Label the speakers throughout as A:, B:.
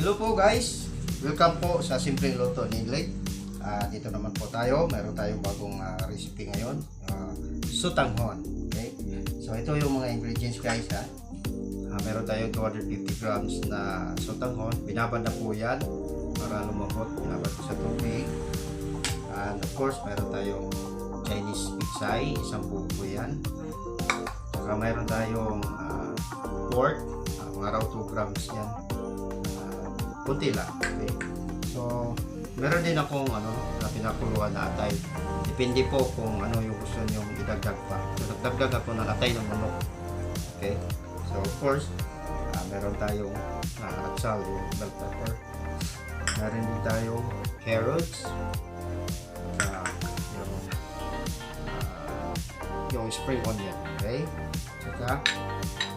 A: Hello po guys! Welcome po sa Simpleng Luto ni Inlay. Dito naman po tayo. Meron tayong bagong recipe ngayon. Sotanghon. Okay? So ito yung mga ingredients, guys, ha. Meron tayong 250 grams na sotanghon. Binabad na po yan para lumambot. Binabad po sa tubig. And of course, meron tayong Chinese pechay. Isang buo po yan. Saka meron tayong pork. Mga raw 2 grams yan. Kunti lang. Okay? So, meron din akong ano, na pinakuluan na atay. Depende po kung ano yung gusto nyong idagdag pa. So, nagdagdag ako ng atay ng manok. Okay? So, of course, meron tayong atsal, yung bell pepper. Meron din tayong carrots. Yung spring onion. Okay? Tsaka,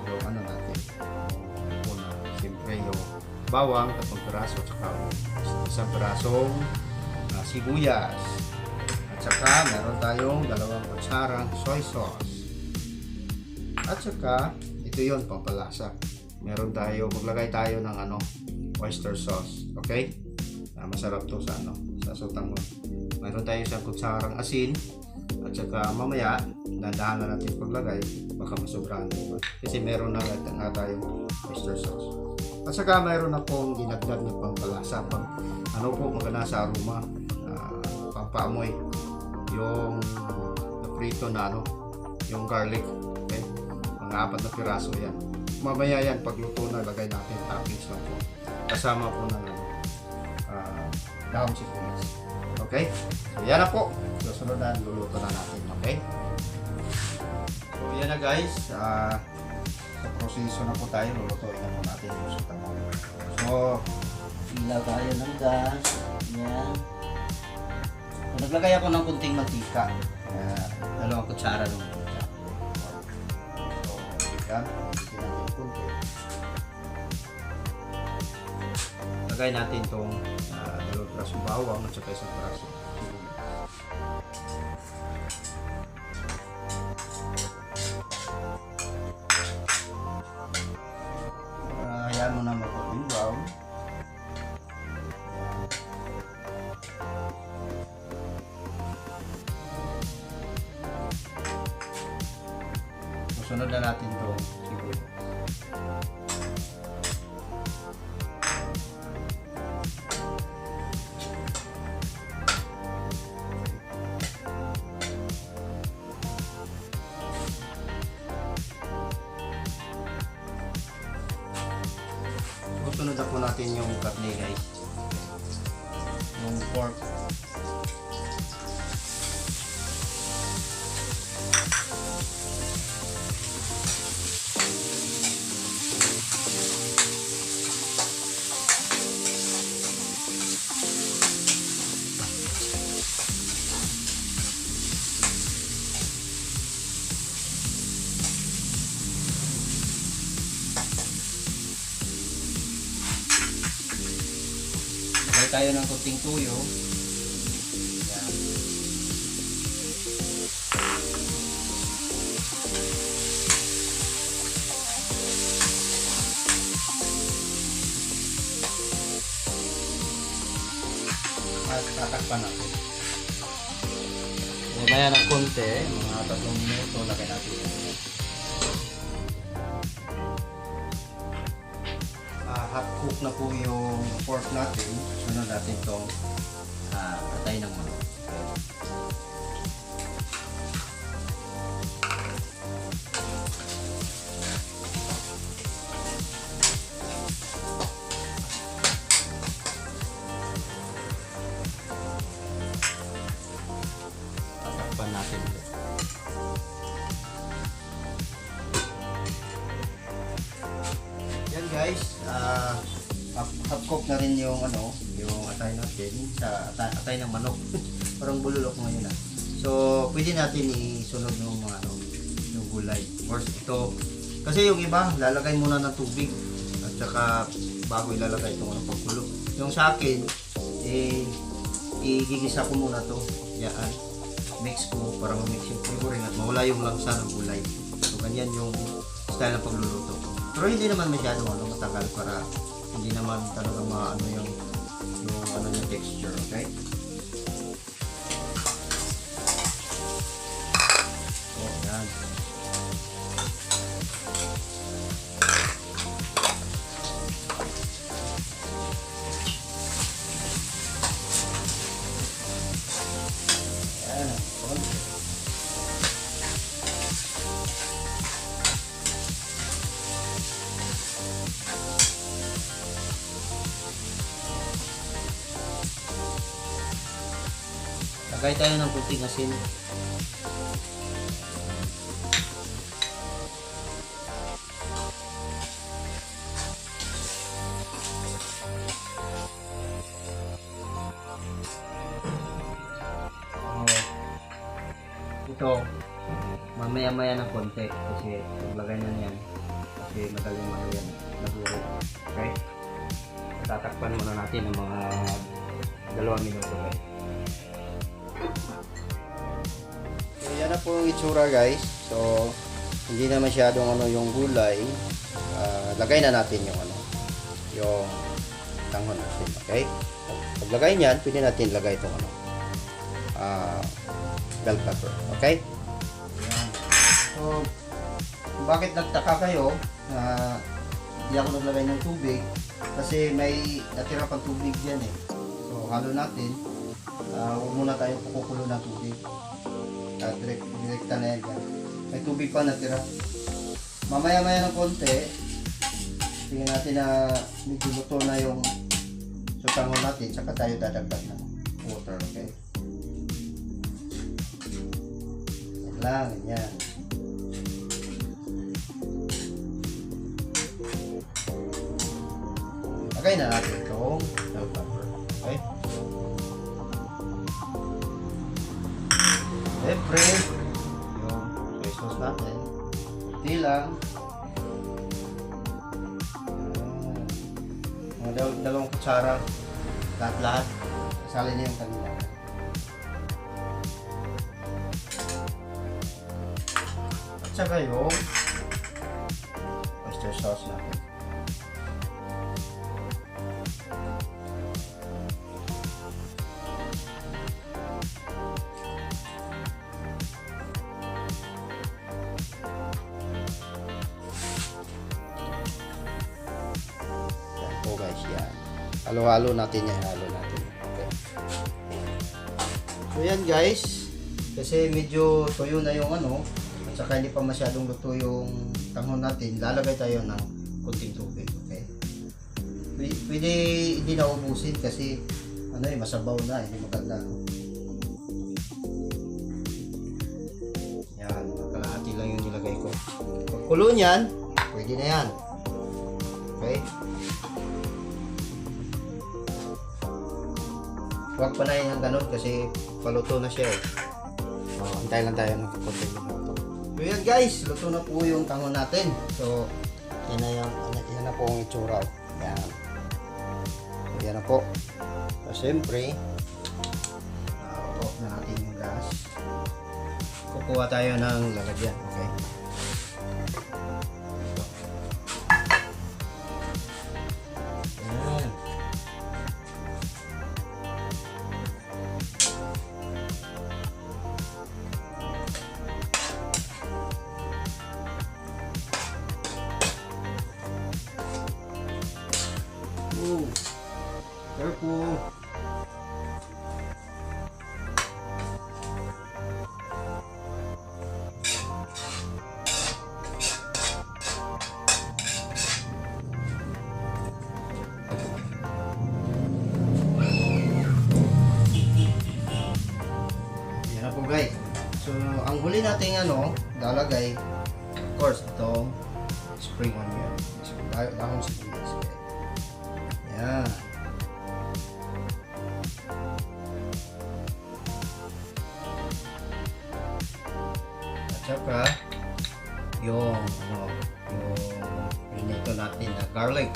A: yung ano natin, yung una, siyempre yung bawang, tatlong piraso, tsaka isang pirasong sibuyas. At saka, meron tayong dalawang kutsarang soy sauce. At saka, ito yon, pampalasa. Meron tayo, maglagay tayo ng ano, oyster sauce. Okay? Masarap to sa ano, sa sotanghon. Meron tayo isang kutsarang asin. At saka mamaya, dandahan na natin paglagay, baka masobrahan, diba? Kasi meron na nga tayong oyster sauce. At saka mayroon akong dinagdag na pampalasa, pang, ano po, maganda sa aroma, pampaamoy. Yung prito na ano, yung garlic. Okay? Mga apat na piraso yan. Mamaya yan, pagluto na, lagay natin, toppings lang po. Kasama po ng ano, dahon sibuyas. Okay? So yan na po. Susunod na, luluto na natin. Okay? So yan na guys. Sa proseso na po tayo, lulutuin na po natin yung sotanghon. So,
B: Ilaw tayo ng gas. Yan.
A: So, naglagay ako ng kunting mantika. Dalawang kutsara ng mantika. So, yan. Bigyan natin kunti. Lagay natin itong dalawang pirasong bawang at saka isang piraso sibuyas. Hayaan mo na mag-golden brown. Ayan. Susunod na natin itong sibuyas. Susunod na po natin yung karne, guys. Yung pork. Lagay tayo ng kunting tuyo. Yan. At tatakpan natin. Mamaya ng konti, mga 3 minuto, lagay natin yan. Half cook na po yung pork natin. Sunod natin itong atay ng manok. Okay. Tatakpan natin ulit. Yan guys, half cook na rin yung ano, yung atay natin sa atay ng manok. Parang bululok ngayon ah. So, pwede natin isunod yung mga ano, yung gulay. Of course, ito kasi yung iba lalagay muna ng tubig at saka bago ilalagay itong ano, pagkulo. Yung sa akin, eh, igigisa ko muna to. Yan. Mix ko para ma-mix yung flavoring at mawala yung langsa ng gulay. So, ganyan yung style ng pagluluto. Pero hindi naman masyado ano, matagal para Hindi naman talaga maano yung ano yung texture, okay? So, yan. Yan, konti. Lagay tayo ng kunting asin. Oh. Ito, mamaya-maya ng konti kasi paglagay na niyan kasi madaling ano yan, nadurog. Okay? Tatakpan muna natin ng mga 2 minuto, guys. So, yan na po ang itsura, guys. So, hindi na masyadong ano yung gulay. Ah, lagay na natin yung ano, yung tanghon natin, okay? Paglagay niyan, pwede natin lagay itong ano, bell pepper, okay? Ayan. So, kung bakit nagtaka kayo na hindi ako naglagay ng tubig, kasi may natira pang tubig yan eh. So, halo natin. Huwag muna tayong kukulo ng tubig. Direkta na yan dyan. May tubig pa natira. Mamaya-maya ng konti, tingnan natin na medyo luto na yung sutangon natin, tsaka tayo dadagdag ng water, okay? Yan lang, ganyan. Lagay na natin itong bell pepper, okay? Siyempre, yung soy sauce natin, kunti lang. Ayan. Mga 2 kutsara, lahat-lahat. Kasali niya yung kanina. At saka yung oyster sauce natin. Yan po guys, yan. Halo-halo natin yan, halo natin. Okay. So yan guys, kasi medyo tuyo na yung ano, at saka hindi pa masyadong luto yung tanghon natin, lalagay tayo ng konting tubig, okay? Pwede hindi na ubusin kasi ano eh, masabaw na, hindi maganda. No? Yan, kalahati lang yung nilagay ko. Pag kulo niyan, pwede na yan. Okay? Huwag pa na yan ganun kasi paluto na siya eh. Oh, antay lang tayo ng konting minuto. So yan guys, luto na po yung tango natin. So, yan na po ang itsura. Oh. Yan. So, yan na po. So, siyempre, off na natin yung gas. Kukuha tayo ng lalagyan. Okay? Ito. Yan. Ooh. Careful. Yan na po guys. So, ang huli nating ano, lalagay, of course, itong spring onion. Dahon sibuyas. Okay. Yan. At saka, yung, ano, yung prinito natin na garlic.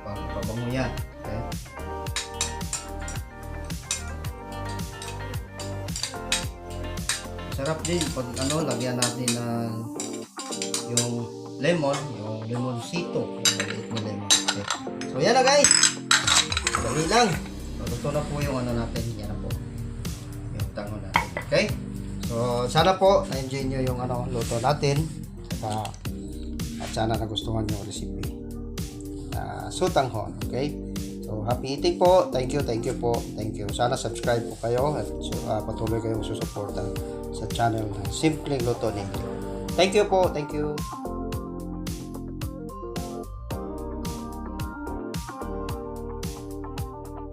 A: Pang pabango yan. Okay? Sarap din pag ano, lagyan natin ng yung lemon, yung lemonsito, yung maliit na lemon. Okay. So yan na, guys. Dali lang. So, luto na po yung ano natin. Yan na po. Yung tanghon natin. Okay? So sana po na-enjoy nyo yung ano, luto natin. Saka, at sana nagustuhan nyo yung recipe na sotanghon. Okay? So, happy eating po. Thank you po. Thank you. Sana subscribe po kayo at so, patuloy kayong susuporta sa channel na Simpleng Luto Ninyo. Thank you po. Thank you.